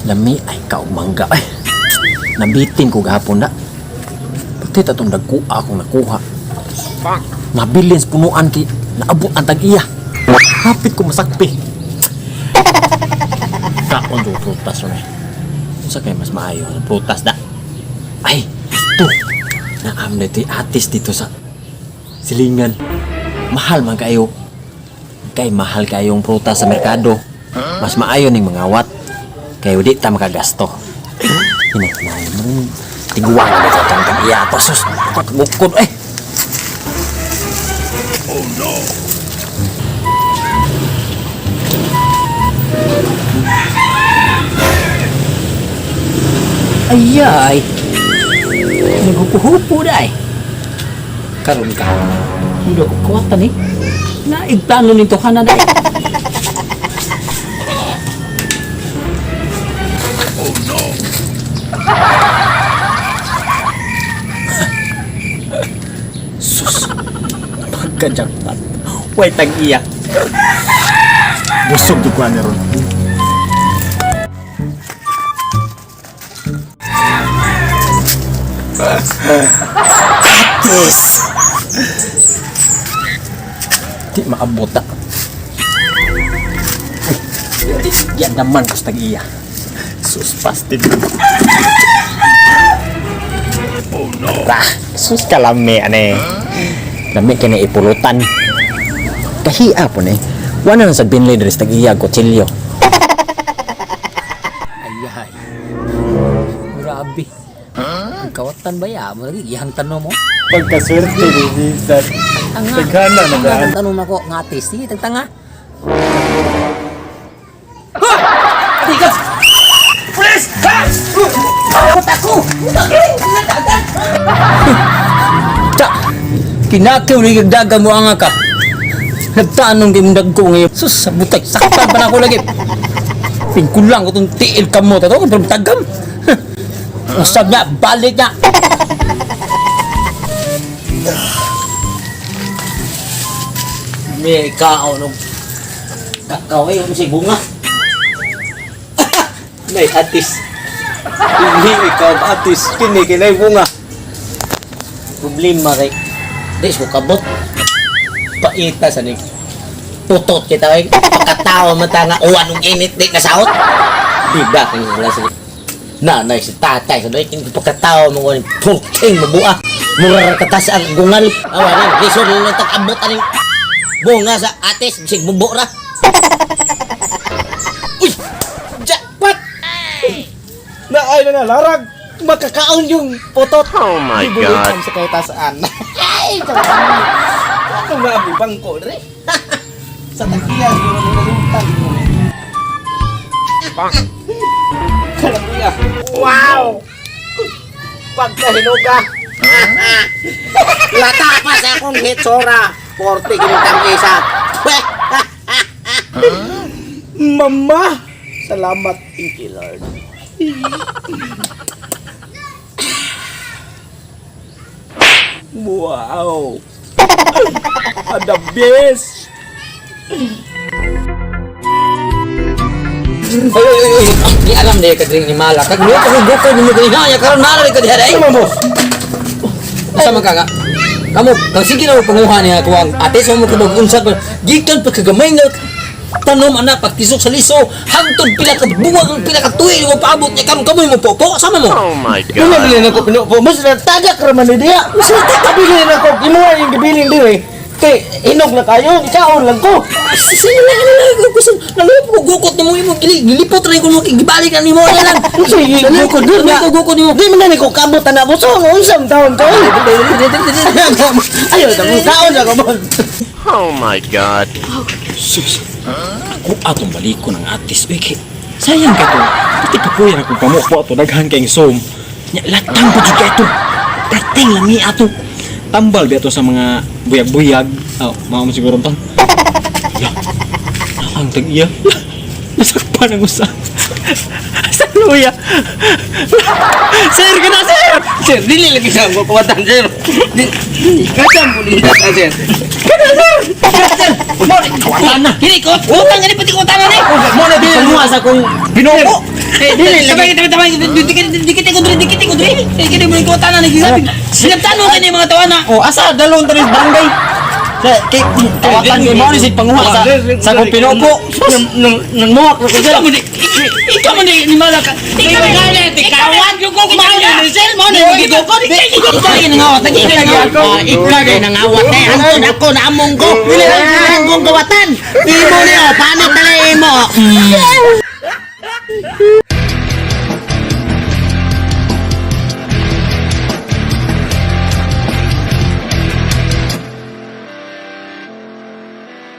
Lami ay kaog mangga ay. Nabitin ko gahapon na. Pati tatong dagko akong nakuha. Nabilin sa punuan kay naabot ang tag-iya. Hapit ko masakpi. Kaon do prutas ron eh. Unsa kay mas maayo ang prutas da? Ay, gusto. Naam na ito'y atis dito sa silingan. Mahal man kayo. Kay mahal kayong prutas sa merkado. Mas maayo ning mangawat. Kay di ta makagasto. Hinay, hinay. Tiguan na dito itong tag-iya to. Sus, bukod eh. Ayay. Naghupo-hupo na eh. Karon ka. Hindi ako kuwatan eh. Naigplano nito ka na dahil. Oh no. Sus. Pagka-jackpot. Way tag-iya. Busog di ko ron. Yes! Di maabot na. Uy, yan naman ko sa tag-iya. Sus, pasti. Oh no. Rah, sus kalami, ane. Lami kini ipulutan. Kahia po ni. Wala na sa binlay diri sa tag-iya, kutsilyo. Ayay. Grabe. Ang kawatan ba ya? Mo lagi gihang tanom mo. Pagkaswerte ni Bisan. Tanga. Taghana na ba? Ang tanom ako nga atis. Sige, tagtanga. Ta! Kinakaw ni gagdaga mo ang ka. Nagtanong kay mong dagko ngayon. Sus, sa butay, saktan pa na ako lagi. Pingkulang ko itong tiil ka mo. Tato, kung tagam. Usab niya, balik niya. May kaon og kakao eh, si bunga. Nay, atis. Hindi ikaw atis. Kini kinay bunga. Problema kay di ko kabot. Paita sa ni. Tutot kita kay pagkatawa man ta nga uwan og init di kasaot. Bida kay wala sa nanay si tatay sa doy kini pagkatawa mo ni puting mabua. Mura ra katas ang gungal. Awa na lisod na lang tag-abot aning bunga sa atis bisig bubo ra. Uy! Jackpot! Na ay na nga, larag. Makakaon yung potot. Oh my God. Sa kaitasaan. Ay, Ano ba ang bangko dre? Sa tagpiya siguro nila yung tag. Kalapiya. Wow! Pagkahinuga. Lata pa sa akong hitsura. 40 kinitang isa. Mama! Salamat, thank you, Lord. Wow! The best! Oy, oy, oy, oy. Di alam na ka ni Mala. Kag mo ko gukod nimo ganiha ya karon nara ka diha day. Ano mo? Asa man ka nga? Kamo, kang sige na mo panguha niya kuwang ate sa mo kabag unsa pa gikan pa kagamay nga tanom ana pagtisok sa liso hangtod pila ka buwang pila ka tuig mo paabot niya karon kamoy mo po sama mo. Oh my Ano God. bilin ako pinupo? Mas tagak raman ni diya. Mas tagak bilin ako. Imuha yung gibilin dire. Kay inog na kayo, ikaon lang ko. Sige lang lang gusto nalup ko gukot nimo imo gilipot ra ko mo gibalik na nimo na lang. Sige, gukod Gukot na. ko gukot nimo. Di man na ni ko kabot na mo. So, unsam taon ko. Ayaw, tamo kaon na ko mo. Oh my God. Sus, ako atong baliko ng atis. Uy, kay, sayang ka to. Pati kapuyan akong pamupo ato, daghan kayong som. Nya, latang pa jud kay to. Dating lami ato. Tambal di ato sa mga buyag-buyag. Oh, mao mo siguro tong. Ya, ang tag-iya. Nasakpan ang usa. Sa luya. Sir, kana sir! Sir, dili lagi sa ko kuwatan sir. Kasam mo ni sir. Kada sir. Kada sir. Mo Kawatan na. Kini ko, utang gani pati utang ni. Mo na panguha sa akong binuko. Dili lagi. Tabay tabay dikit dikit ko diri dikit ko diri. Kini mo ko tanan ni gisabi. Sinabtano kini mga tawana. Oh, asa dalon tanis barangay. Sa kay kawatan kay mo ni sig panguha sa akong pinupo. Nang nang muwak ko sir. Ikaw mo ni ikaw mo ni ni malaka. Ikaw mo ni tikawat yung ko mao ni sir mo ni gigoko ni ikaw ni nangawat ikaw ni nangawat. Ikaw ni nangawat eh antod ako na among ko. Dili ang kawatan. Imo ni oh panit na imo.